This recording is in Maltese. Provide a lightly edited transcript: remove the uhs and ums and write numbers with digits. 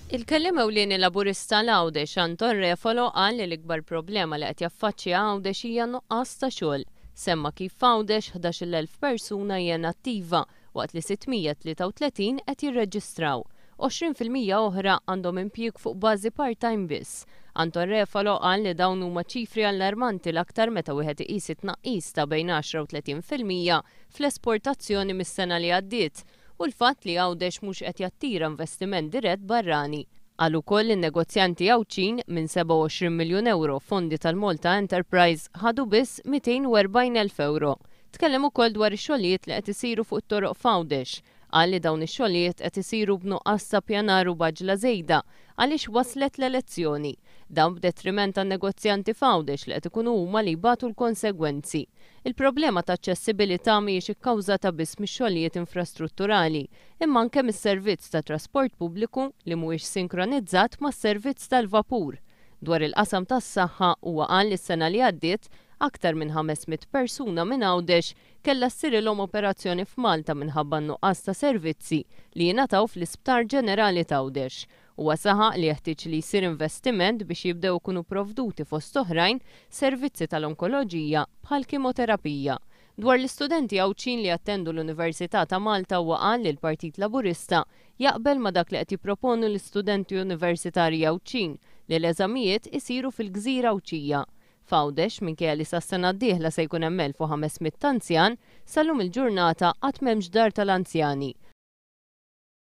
Il-Kelliem Ewlieni Laburista għal Għawdex Anton Refalo qal li l-ikbar problema li qed jaffaċċja Għawdex hija nuqqas ta' xogħol. Semma kif f'Għawdex 11,000 persuna hija inattiva waqt li 633 qed jirreġistraw. 20% oħra għandhom impjieg fuq bażi part-time biss. Anton Refalo qal li dawn huma ċifri allarmanti l-aktar meta wieħed iqis it-tnaqqis ta' bejn 10 u 30% fl-esportazzjoni mis-sena li għaddiet u l-fatt li Għawdex mhux qed jattira investiment dirett barrani. Qal ukoll li n-negozjanti Għawdxin minn 27 miljun ewro fondi tal-Malta Enterprise ħadu biss 240 elf ewro. Tkellem ukoll dwar ix-xogħlijiet li qed isiru fuq it-toroq f'Għawdex. Qal li dawn ix-xogħlijiet qed isiru b'nuqqas ta' pjanar u b'għaġla żejda għaliex waslet l-elezzjoni. Dan b'detriment għan-negozjanti f'Għawdex li qed ikunu huma li jbatu l-konsegwenzi. Il-problema ta' aċċessibilità mhijiex ikkawżata biss mix-xogħlijiet infrastrutturali, imma anke mis-servizz ta' trasport pubbliku li mhuwiex sinkronizzat mas-servizz tal-vapur. Dwar il-qasam tas-saħħa, huwa qal li s-sena li għaddiet, aktar minn 500 persuna minn Għawdex kellha ssirilhom operazzjoni f'Malta minħabba n-nuqqas ta' servizzi li jingħataw fl-Isptar Ġenerali t'Għawdex. Huwa saħaq li jeħtieġ li jsir investiment biex jibdew ikunu provduti fost oħrajn servizzi tal-onkoloġija bħal kimoterapija. Dwar l-istudenti Għawdxin li jattendu l-Università ta' Malta huwa qal li l-Partit Laburista jaqbel ma' dak li qed jipproponu l-istudenti universitarji Għawdxin li l-eżamijiet isiru fil-gżira Għawdxija. F'Għawdex, minkejja li sas-sena d-dieħla se jkun hemm 1,500 anzjan, sal-lum il-ġurnata għad m'hemmx dar tal-anzjani.